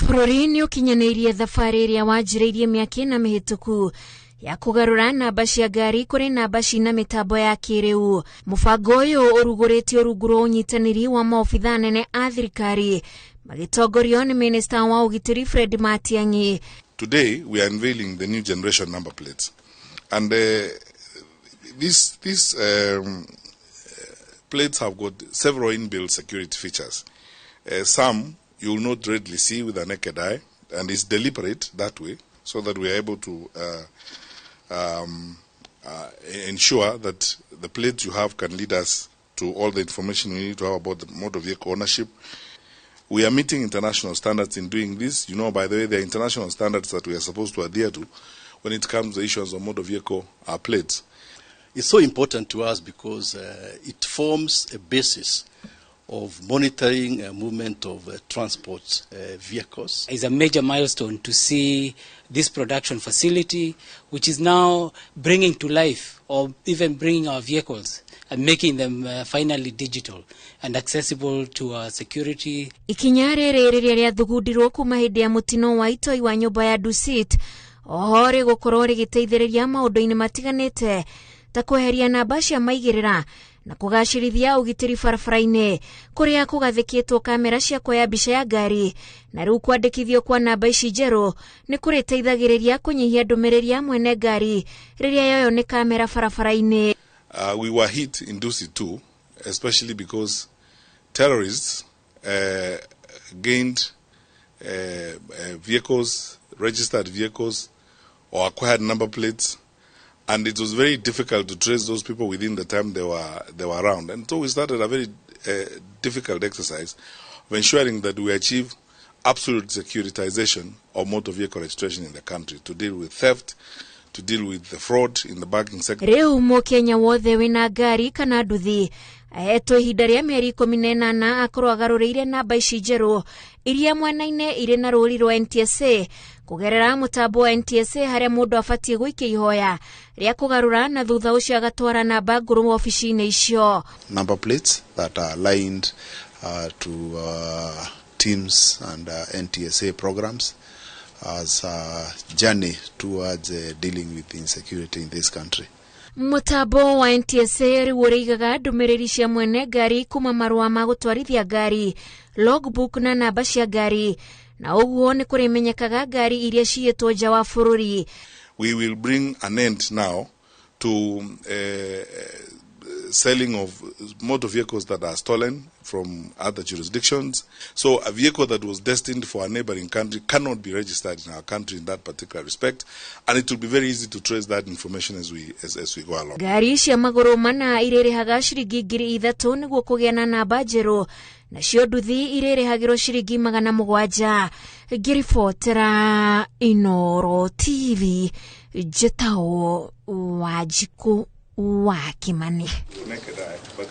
Bũrũri nĩ ũkinyanĩirie thabarĩ ĩrĩa wanjĩrĩirie mĩaka 4 mĩhĩtũku ya kũgarũra namba cia ngari kũrĩ namba cina mĩtambo ya kĩrĩu. Mũbango ũyũ ũrugũrĩtio rungu rwa ũnyitanĩri wa maobitha nene a thirikari magĩtongorio nĩ minista wa ũgitĩri Fred Matiang'i. Today we are unveiling the new generation number plates, and these plates have got several inbuilt security features. Some you will not readily see with a naked eye, and it's deliberate that way, so that we are able to ensure that the plates you have can lead us to all the information we need to have about the motor vehicle ownership. We are meeting international standards in doing this. By the way, there are international standards that we are supposed to adhere to when it comes to the issuance of motor vehicle plates. It's so important to us because it forms a basis of monitoring movement of transport vehicles. It's a major milestone to see this production facility, which is now bringing to life or even bringing our vehicles and making them finally digital and accessible to our security. Ikinya rĩrĩ rĩrĩa rĩathugundirwo kuma hĩndĩ ya mũtino wa itoi wa nyũmba ya Dusit oho rĩgũkorwo rĩgĩteithĩrĩria maũndũ-inĩ matiganĩte ta kweheria namba cia maigĩrĩra na kũgacĩrithia ũgitĩri barabara-inĩ kũrĩa kũgathĩkĩtwo kamera cia kuoya mbica ya ngari, na rĩu kwandĩkithio kwa namba ici njerũ nĩ kũrĩteithagĩrĩria kũnyihia ndũmĩrĩri ya mwene ngari rĩrĩa yoyo nĩ kamera barabara-inĩ. We were hit in Dusit too, especially because terrorists gained vehicles, registered vehicles, or acquired number plates, and it was very difficult to trace those people within the time they were around. And so we started a very difficult exercise of ensuring that we achieve absolute securitization of motor vehicle registration in the country to deal with theft, to deal with the fraud in the banking sector. Rĩu mũkenya wothe wĩna ngari kana nduthi ahetwo ihinda rĩa mĩeri 18 akorwo agarũrĩire namba ici njerũ iria mwena-inĩ irĩ na rũri rwa NTSA kũgerera mũtambo wa NTSA, harĩa mũndũ abatiĩ gũikia ihoya rĩa kũgarũra na thutha ũcio agatwara namba ngũrũ wabici-inĩ icio. Number plates that are aligned to teams and NTSA programs as a journey towards dealing with insecurity in this country. Mũtambo wa NTSA rĩu ũrĩigaga ndũmĩrĩri cia mwene ngari kuma marũa ma gũtwarithia ngari, logbook na namba cia ngari, na ũguo nĩ kũrĩmenyekaga ngari iria ciyĩtwo nja wa bũrũri. We will bring an end now to selling of motor vehicles that are stolen from other jurisdictions. So a vehicle that was destined for a neighboring country cannot be registered in our country in that particular respect, and it will be very easy to trace that information as we go along. Ngari cia magũrũ mana irĩrĩhaga ciringi 3,000 nĩguo kũgĩa na namba njerũ, nacio nduthi irĩrĩhagĩrwo ciringi 700. Ngĩribotera Inoro TV, njĩtagwo Wanjikũ wa Kimani. Naked eye, but